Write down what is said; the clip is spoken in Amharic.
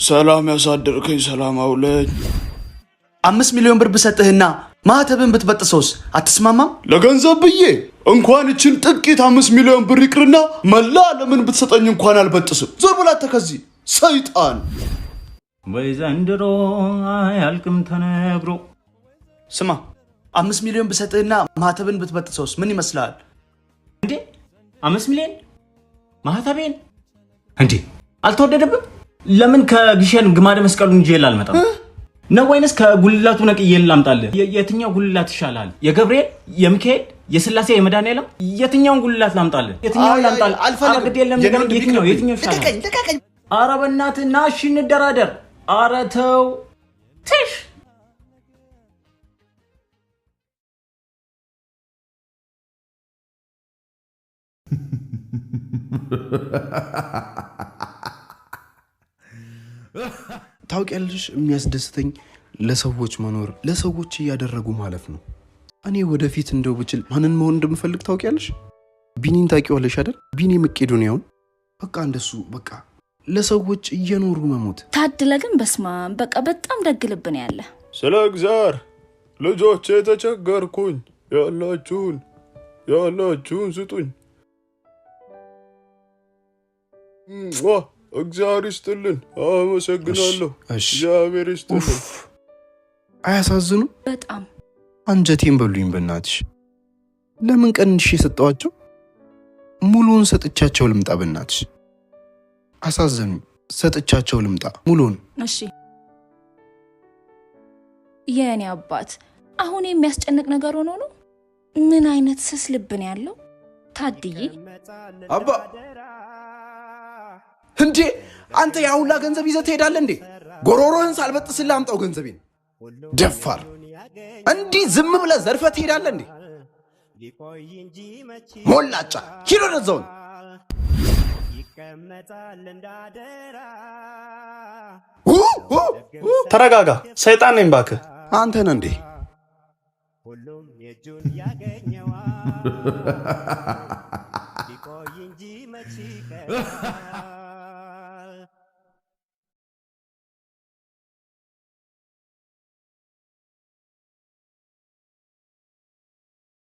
ሰላም ያሳደርከኝ ሰላም አውለኝ። 5 ሚሊዮን ብር ብሰጥህና ማህተብን ብትበጥሰውስ አትስማማም? ለገንዘብ ብዬ እንኳን እችን ጥቂት 5 ሚሊዮን ብር ይቅርና መላ ዓለምን ብትሰጠኝ እንኳን አልበጥስም። ዞር በላ ከዚህ ሰይጣን። ወይ ዘንድሮ አያልቅም ተነግሮ። ስማ፣ 5 ሚሊዮን ብሰጥህና ማህተብን ብትበጥሰውስ ምን ይመስልሃል? እንዴ፣ 5 ሚሊዮን ማህተቤን? እንዴ፣ አልተወደደብም? ለምን ከግሸን ግማደ መስቀሉን ይዤ አልመጣም ነው ወይንስ ከጉልላቱ ነቅዬ ላምጣልህ? የትኛው ጉልላት ይሻላል? የገብርኤል፣ የሚካኤል፣ የስላሴ፣ የመድኃኒዓለም የትኛውን ጉልላት ላምጣልህ? የትኛውን አይ፣ ላምጣልህ? አልፈልግም። ኧረ ግድ የለም የኔ ንገረኝ፣ ወንድም የትኛው ይቅርብኝ። የትኛው ይሻላል? ልቀቀኝ፣ ልቀቀኝ። ኧረ በእናትህ ና እሺ እንደራደር። ኧረ ተው ትሽ። ታውቂያለሽ፣ የሚያስደስተኝ ለሰዎች መኖር፣ ለሰዎች እያደረጉ ማለፍ ነው። እኔ ወደፊት እንደው ብችል ማንን መሆን እንደምፈልግ ታውቂያለሽ? ቢኒን ታውቂዋለሽ አይደል? ቢኒ መቄዶንያውን። በቃ እንደሱ፣ በቃ ለሰዎች እየኖሩ መሞት። ታድለ ግን በስማ በቃ በጣም ደግ ልብ ነው ያለ። ስለ እግዚአብሔር ልጆቼ ተቸገርኩኝ፣ ያላችሁን ያላችሁን ስጡኝ። ሟ! እግዚአብሔር ይስጥልን። አመሰግናለሁ። እሺ። እግዚአብሔር ይስጥልን። ኡፍ፣ አያሳዝኑ? በጣም። አንጀቴን በሉኝ በእናትሽ። ለምን ቀንሼ የሰጠዋቸው? ሙሉውን ሰጥቻቸው ልምጣ በእናትሽ። አሳዘኑኝ። ሰጥቻቸው ልምጣ ሙሉውን። እሺ የእኔ አባት፣ አሁን የሚያስጨንቅ ነገር ሆኖ ነው? ምን አይነት ስስ ልብ ነው ያለው ታድዬ? አባ፣ እንዴ፣ አንተ ያ ሁላ ገንዘብ ይዘህ ትሄዳለህ እንዴ? ጎሮሮህን ሳልበጥስልህ አምጣው ገንዘቤን። ደፋር! እንዲህ ዝም ብለህ ዘርፈህ ትሄዳለህ እንዴ? ሞላጫ፣ ሂድ ወደዛውን። ኡ ኡ ኡ! ተረጋጋ። ሰይጣን ነኝ እባክህ። አንተ ነህ እንዴ?